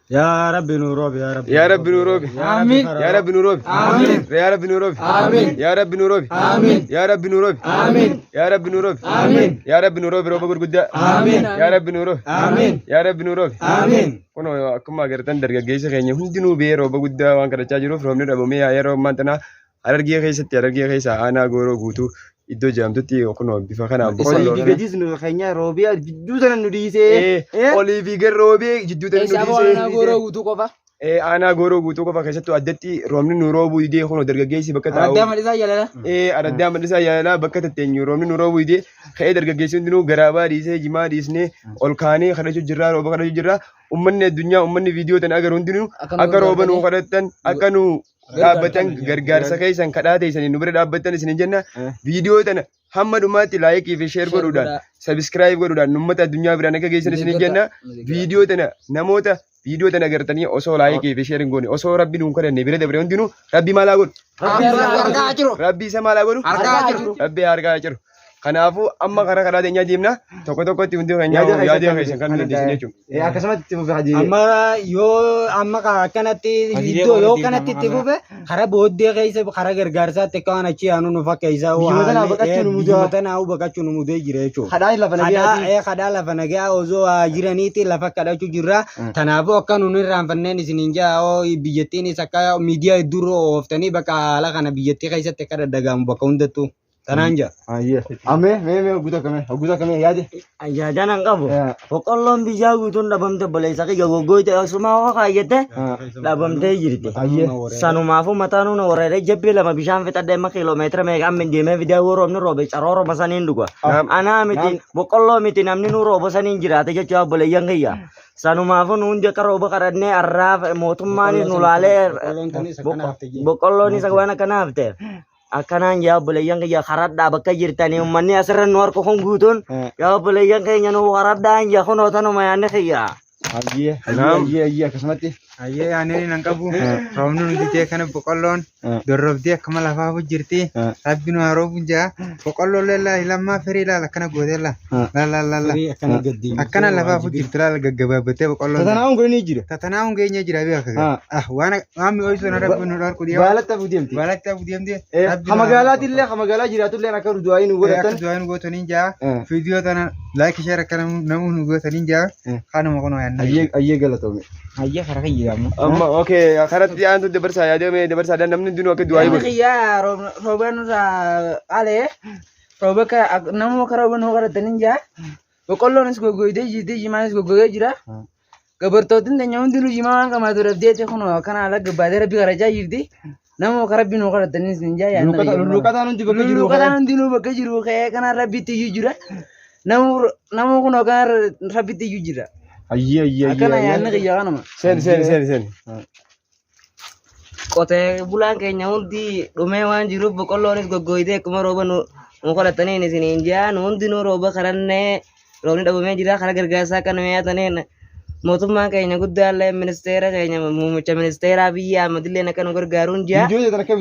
Yaa Rabbi nu roobi yaa Rabbi. Yaa Rabbi nu roobi. Amiin. Yaa Rabbi nu roobi. Amiin. Yaa Rabbi nu roobi. Amiin. Yaa Rabbi nu roobi. Amiin. Yaa Rabbi nu roobi. Amiin. Yaa Rabbi nu roobi. Amiin. Yaa Rabbi nu roobi rooba gurguddaa. Amiin. Yaa Rabbi nu roobi. Amiin. Yaa Rabbi nu roobi. Amiin. Kun akkuma agartan dargaggeessa keenya hundinuu bee rooba guddaa waan kadhachaa jiruuf roobni dhabamee yeroo ammaan tanaa Harargee keessatti Harargee keessa aanaa gooroo guutuu iddoo jedhamtutti kun bifa kanaan Olii boqqolloo fi kana. gadis nu keenya roobii jidduu sana nu dhiisee. Olii fi gad roobee jidduu tana nu Eessaafuu aanaa dhiisee. gooroo guutuu qofa. Aanaa gooroo guutuu qofa keessattuu addatti roobni nu roobuu didee kun dargaggeessi bakka taa'u. Araddaa Madhisaa Jalala. Araddaa Madhisaa Jaalalaa bakka tatteenyu roobni nu roobuu didee ka'ee dargaggeessi hundinuu garaabaa dhiisee jimaa dhiisnee ol kaanee kadhachuu jirraa rooba kadhachuu jirraa ummanni addunyaa ummanni viidiyoo tana agaru hundinuu akka rooba nu kadhattan akka nu dhaabbatan gargaarsa keessan kadhaa teessanii nu bira dhaabbattan isin jenna viidiyoo tana hamma dhumaatti laayikii fi sheer godhuudhaan sabiskiraayib godhuudhaan uummata addunyaa biraan akka geessan isin jenna viidiyoo tana namoota viidiyoo tana agartanii osoo laayikii fi sheer hin goone osoo rabbi nuun kadhanne bira dabre hundinuu rabbi maalaa godhu Harkaa jiru. rabbi isa maalaa godhu Harkaa jiru. rabbi harkaa jiru kanaafuu amma karaa karaa teenyaa deemna tokko tokkotti hundi keenya Yaada keessan yaada kan keessan kan kan dandeessan jechuudha. Akkasumatti itti fufe hajii. Amma yoo amma akkanatti Hojiilee iddoo yoo qofa kanatti itti deemna fufe karaa booddee keessa karaa gargaarsaatti akka waan achi aanu nu fakkeessa. Biyyoota naa baqachuu nu mudaa. Biyyoota naa baqachuu nu mudee jira jechuudha. Kadhaa lafa Kadhaa nagayaa. kadhaa lafa nagaa osoo jiraniiti lafa kadhachuu jirra. Kanaafuu akka nuun irraanfanneen isiniin jaa biyyattiinis akka miidiyaa hedduurra ooftanii bakka haala kana biyyattii keessatti akka daddagaamu bakka hundattuu. Tanaan jaa. Amee mee mee guutuu akkamee guutuu akkamee yaade. Yaadaan an qabu. Boqqolloon biyyaa guutuun dhabamte obboleessa kiyya goggooyte osuma hoo kaayyate dhabamtee jirti. Sanumaafuu mataa nuuna wareeree jabbii lama bishaan fixadhee amma kiiloomeetira meeqa amma deemee fidee yoo roobni roobe carooroma saniin dhuga. Anaa miti boqqolloo miti namni nu rooba saniin jiraate jechuudha obboleeyyan kiyya. Sanumaafuu nu hundi akka rooba kadhannee arraaf mootummaanis nu laalee boqqolloonis waan akkana hafte. Akkanaan yaa obboleeyyan kiyya karadhaa bakka jirtanii uummanni asirra nu harku kun guutuun yaa obboleeyyan keenya nu karadhaan yaa kunoo tanuma yaanni kiyya. Hayyee hayyee hayyee akkasumatti. Hayyee yaanni nan qabu. Roobni nu didee kana boqqolloon dorrobdee akkama lafaafu jirti. Rabbi nu haa roobu jaa. Boqqolloon leellaa lammaa firii ilaala akkana gootee la. La la la la. Akkana lafaafu jirti laala gaggabaabatee boqqolloon. Tatanaa'uun godhanii jira. Tatanaa'uun geenyee jira beeka. Ah waan waan mi'ooysu na rabbi nu dhorku deema. Baalatti hafuu deemti. Baalatti hafuu deemti. Ha magaalaatti illee ha magaalaa jiraatu illee akka du'aa nu Akka godhatan. du'aa nu gootaniin jaa. Viidiyoo tana laayik sheer akka namuu nu gootaniin jaa. Kanuma kunoo yaanna. Hayyee hayyee galatoome. Hayyee karaa kiyya ammoo. Amma okay karatti aantu dabarsaa yaadame dabarsaa namni hundinuu akka du'aa Inni godhu. kiyyaa rooba nurraa qalee rooba nama akka rooba nu kadhatanii jaa. Boqqolloonis goggoydee jirti jimaanis goggogee jira. Gabartootiin teenya hundinuu jimaa waan qamaatu dhabdeeti kun akkana haala gabbaatee rabbi kadhachaa jirti. Nama akka rabbi nu kadhatanii sin jaa yaadna. Lulluqataan hundi bakka jiru. Lulluqataan hundinuu bakka jiru ka'ee kana rabbitti iyyuu jira. Nama kun akkana rabbitti iyyuu jira. Hayyee hayyee Akkana hayyee. yaadni kiyya kanuma. Seen seen seen seen. Qotee bulaan keenya hundi dhumee waan jiruuf boqqolloonis goggooyitee akkuma rooba nu kadhataniin isiniin jaa nu hundinuu rooba kadhannee roobni dhabamee jira karaa gargaarsaa akka nu yaataniin mootummaan keenya guddaallee ministeera keenya muummicha ministeeraa biyya Ahmad illee akka nu gargaaruun jaa. Viidiyoo tana akka